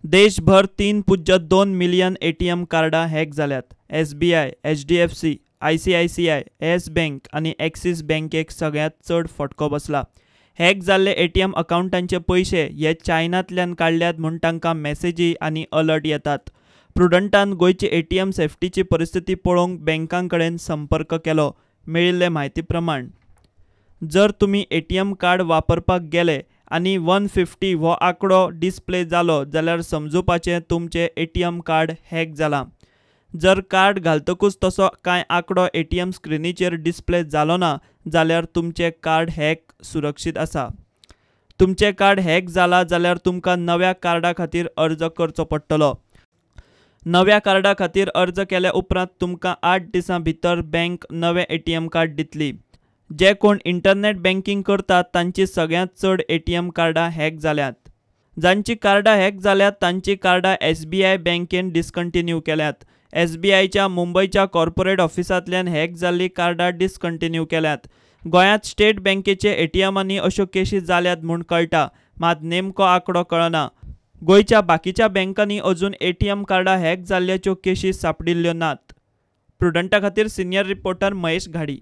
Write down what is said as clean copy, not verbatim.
देशभर 3.2 million ATM कार्डां hack जाल्यात. एसबीआय, एचडीएफसी, आयसीआयसीआय, येस बँक आनी एक्सीस बँकेक सगळ्यांत चड फटको बसला. हॅक जाल्ले एटीएम अकावंटांचे पयशे हे चायनांतल्यान काडल्यात म्हूण तांकां मॅसेजी आनी अलर्ट येतात. प्रुडंटान गोंयची एटीएम सेफ्टीची परिस्थिती पळोवंक बँकां कडेन संपर्क केलो. मेळिल्ले म्हायती प्रमाण, जर तुमी एटीएम कार्ड वापरपाक गेले आनी 150 हो आंकडो डिस्प्ले जालो जाल्यार समजुपाचें तुमचें एटीएम कार्ड हॅक जालां. जर कार्ड घालतकूच तसो कांय आंकडो एटीएम स्क्रिनीचेर डिस्प्ले जालो ना जाल्यार तुमचें कार्ड हॅक सुरक्षीत आसा. तुमचें कार्ड हॅक जालां जाल्यार तुमकां नव्या कार्डा खातीर अर्ज करचो पडटलो. नव्या कार्डा खातीर अर्ज केल्या उपरांत तुमकां 8 दिसां भितर बँक नवें एटीएम कार्ड दितली. जे कोण इंटरनॅट बँकींग करतात तांची सगळ्यांत चड एटीएम कार्डां हॅक जाल्यांत. जांचीं कार्डां हॅक जाल्यांत तांचीं कार्डां एसबीआय बँकेन डिस्कंटिन्यू केल्यांत. एसबीआयच्या मुंबयच्या कॉर्पोरेट ऑफिसांतल्यान हॅक जाल्लीं कार्डां डिस्कंटिन्यू केल्यांत. गोंयांत स्टेट बँकेचे एटीएमांनी अश्यो केशी जाल्यात म्हूण कळटा, मात नेमको आंकडो कळना. गोंयच्या बाकीच्या बँकांनी अजून एटीएम कार्डां हॅक जाल्ल्याच्यो केशी सांपडिल्ल्यो नात. प्रुडंटा खातीर सिनियर रिपोर्टर महेश घाडी.